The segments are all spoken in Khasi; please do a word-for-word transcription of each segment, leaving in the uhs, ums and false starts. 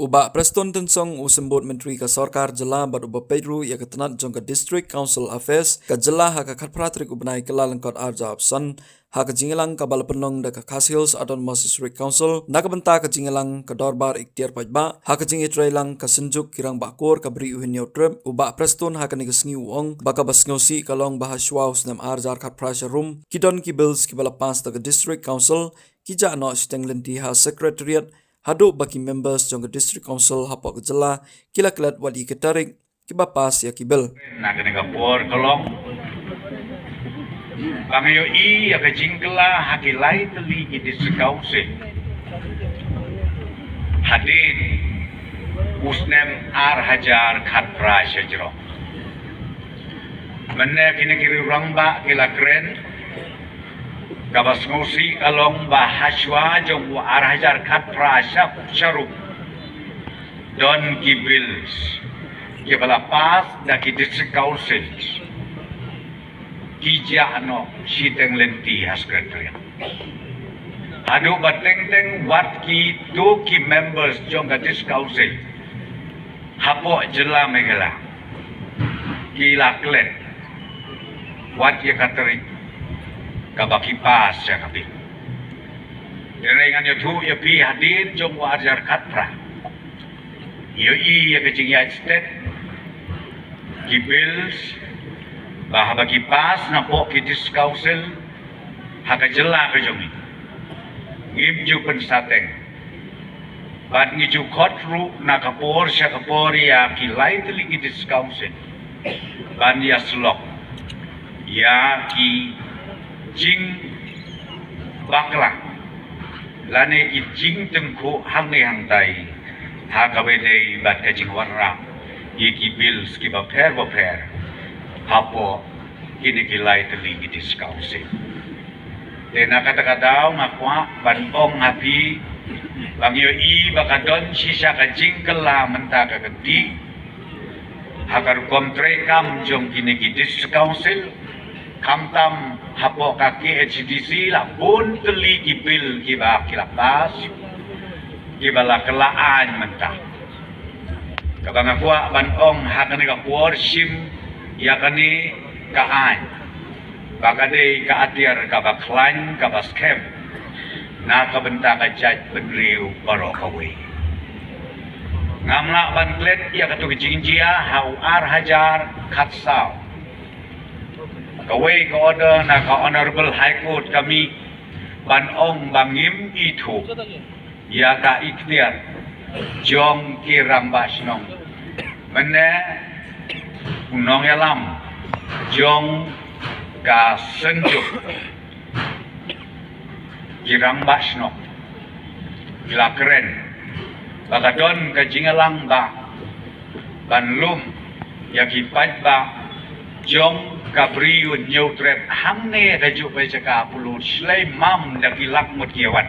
U Bah Prestone Tynsong, u Symbud Myntri ka Sorkar Jylla bad uba peit ruh ïa ka tnat jong ka District Council Affairs ka Jylla, ha ka khatphra tarik u bnai Kyllalyngkot arhajar arphew san, ha ka jingïalang kaba la pynlong da ka Khasi Hills Autonomous District Council na ka bynta ka jingïalang ka Dorbar Ikhtiar Paidbah, ha ka jingïatreilang ka Synjuk ki Rangbah Kur ka Bri u Hynñiewtrep, u Bah Prestone ha kane ka sngi u ong ba kaba sngewsih ka long ba hashwa u snem arhajar khatphra sharum, ki don ki bills kiba la pass da ka District Council ki jah noh shiteng lynti ha Secretariat, haduh ba ki members jong ka District Council hapoh ka Jylla ki la klet wat ïa ki tarik kiba pass ïa ki bill. Na kane ka por ka long ba nga ïohi ïa ka jingkylla ha ki lai tylli ki District Council hadien u snem arhajar khatphra shajrong. Mynne kine ki riew rangbah ki la kren, kaba sngewsih ka long ba hashwa jong u arhajar khatphra sha, sharum, don ki bills kiba la pass da ki District Councils ki jah noh shiteng lynti ha Secretariat. Haduh ba teng teng wat kito ki members jong ka District Council hapoh Jylla Meghalaya ki la klet wat ïa ka tarik kaba ki pass ïa ka bill. Hynrei ngan ïathuh ïa phi, hadien jong u arhajar khatphra ïohi ïa ka jingïaid stet ki bills ba haba ki pass napoh ki District Council ha ka Jylla ka jong ngi, ngim ju pynsateng bad ngi ju khot ruh na ka por sha ka por ïa ki lai tylli ki District Council ban ïasyllok ïa ki jingbakla lane ki jingtyngkhuh hangne hangtai, ha kaba ïadei bad ka jingwanrah ïa ki bills kiba pher bapher hapoh kine ki lai tylli ki District Council. Te na kata ka daw nga kwah ban ong ha phi ba ngi ïohi ba ka don shisha ka jingkylla mynta ka kti ha ka rukom treikam jong kine ki District Council, khamtam hapoh ka K H A D C la bun tylli ki bill kiba ki la pass kiba la kylla aiñ mynta. Kaba nga kwah ban ong ha kane ka por, shim ïa kane ka aiñ ba ka dei ka atiar kaba khlaiñ kaba skhem na ka bynta ka jaitbynriew baroh kawei. Ngam lah ban klet ïa kato ka jingjia ha u arhajar khatsaw. Kawei ka order na ka Honorable High Court ka mih ban ong ba ngim ithuh ïa ka ikhtiar jong ki rangbah shnong. Mynne u nongïalam jong ka Synjuk ki rangbah shnong ki la kren ba ka don ka jingïalang ba ban lum ïa ki paidbah jong ka Bri u Hynñiewtrep hangne ha kajuh ka jaka Pulud shlei mam da ki lak ngut ki ïa wan,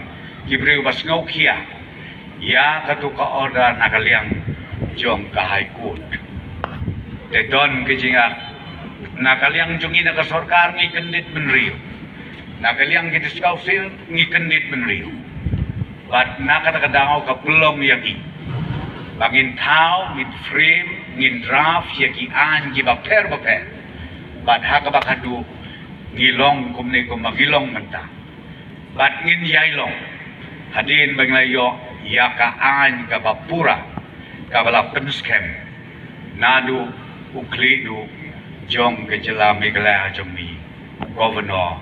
ki briew ba sngewkhia ïa kato ka order na ka liang jong ka High Court. Te don ka jingïa na ka liang jong ngi na ka sorkar ngi kyndit bynriew, na ka liang ki District Council ngi kyndit bynriew. Bad na kata ka daw ka pynlong ïa ngi ba ngin thaw, ngin frame, ngin draft ïa ki aiñ kiba pher bapher. Bad ha kaba khatduh ngi long kumne kumba ngi long mynta. Bad ngin ïai long hadien ba ngi la ïoh ïa ka aiñ kaba pura, kaba la pynskhem naduh u khlieh duh jong ka jylla Meghalaya jong ngi, Governor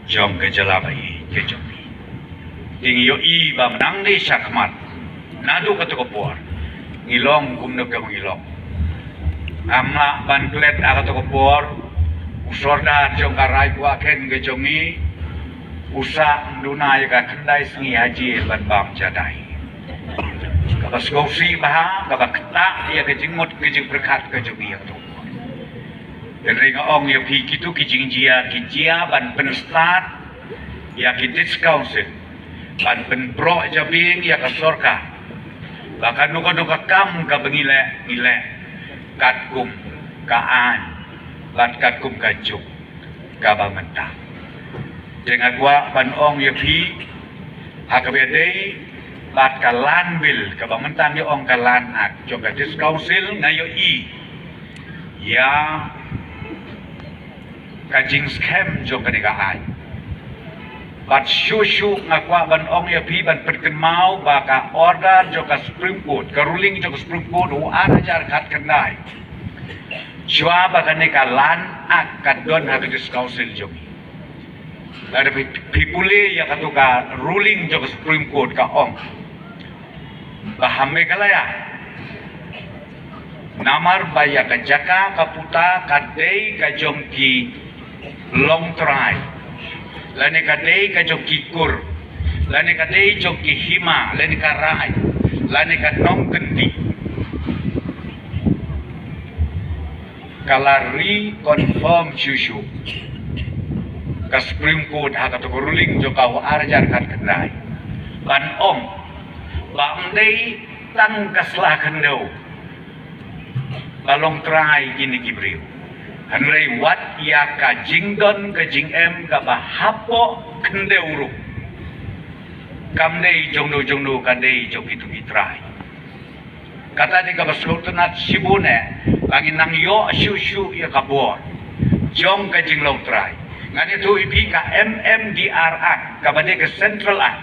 jong ka jylla ba ïeit ka jong ngi. Te ngi ïohi ba mynta ne shakhmat naduh kato ka por ngi long kumno ka ngi long. Ngam lah ban klet ha kato ka por u sordar jong ka Rai Khwah Khen ka jong ngi u sah duna ïa ka khyndai sngi ha jel ban bam jadai. Kaba sngewsih bha, kaba ktah ïa ka jingmut ka jingpyrkhat ka jong ngi ïa kato ka por. Hynrei nga ong ïa phi, kito ki jingjia ki jia ban pynstad ïa ki District Council, ban pynproh jabieng ïa ka sorkar ba kano kano ka kam kaba ngi leh, ngi leh katkum ka aiñ bad katkum ka juk kaba mynta. Te nga kwah ban ong ïa phi, ha kaba ïadei Bad ka Land Bill, kaba mynta ngi ong ka Land Act, jong ka District Council, nga ïohi ïa ka jingskhem jong kane ka aiñ. Bad shuh shuh nga kwah ban ong ïa phi, ban pynkynmaw ba ka order jong ka Supreme Court, ka ruling jong ka Supreme Court u ar hajar khatkhyndai, shuwa ba kane ka Land Act ka don ha ka District Council jong ngi. Lada phi, phi pule ïa kato ka ruling jong ka Supreme Court, ka ong ba ha Meghalaya, namar ba ïa ka jaka ka puta ka dei ka jong ki longtrai, lane ka dei ka jong ki kur, lane ka dei jong ki hima, lane ka rai, lane ka nongkynti, ka la reconfirm shuh shuh ka Supreme Court ha kato ka ruling jong ka u ar hajar khatkhyndai, ban ong ba ym dei tang ka sla khyndew ba longtrai kine ki briew, hynrei wat ïa ka jingdon ka jingem kaba hapoh khyndew ruh, kam dei jongno jongno, ka dei jong kito ki trai. Kata dei kaba sngewtynnat shibun, eh, ba ngin nang ïoh shuh shuh ïa ka bor jong ka jinglongtrai. Ngan ïathuh ïa phi, ka M M D R Act, kaba dei ka Central Act,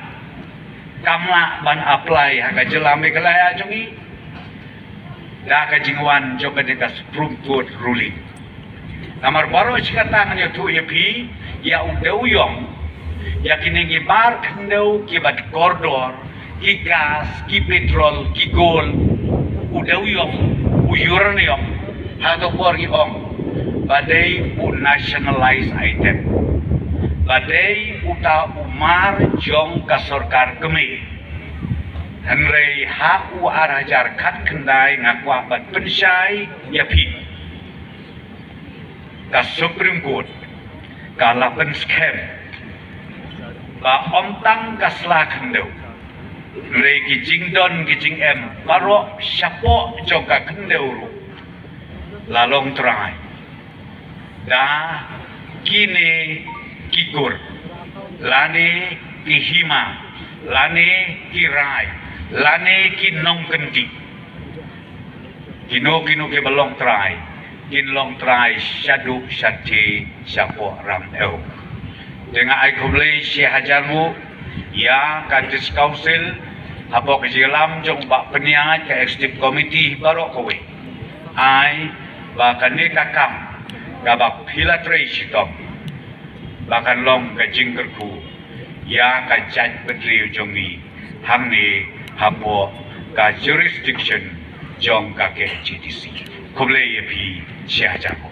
kam lah ban apply ha ka jylla Meghalaya jong ngi da ka jingwan jong kane ka Supreme Court ruling. Namar baroh shi katta ngan ïathuh ïa phi, ïa u dewiong, ïa kine ngi bar khyndew kiba kordor, ki gas, ki petrol, ki gold, u dewiong, u uranium, ha kato ka por ngi ong ba dei u nationalized item, ba dei uta u mar jong ka sorkar kmie. Hynrei ha u ar hajar khatkhyndai, nga kwah ban pynshai ïa phi, ka Supreme Court ka la pynskhem ba ym tang ka sla khyndew, hynrei ki jingdon ki jingem baroh shapoh jong ka khyndew ruh la longtrai da kine ki kur, lane ki hima, lane ki rai, lane ki nongkynti. Kino kino kiba longtrai, kin longtrai shaduh shathie shapoh Ramew. Te nga ai khublei shi hajar nguh ïa ka District Council hapoh ka jingïalam jong Bah Pynïaid, ka Executive Committee baroh kawei, ai ba kane ka kam kaba phi la trei shitom ba kan long ka jingkyrkhu ïa ka jaitbynriew jong ngi hangne hapoh ka jurisdiction jong ka K H A D C. Khublei ïa phi shi hajar nguh.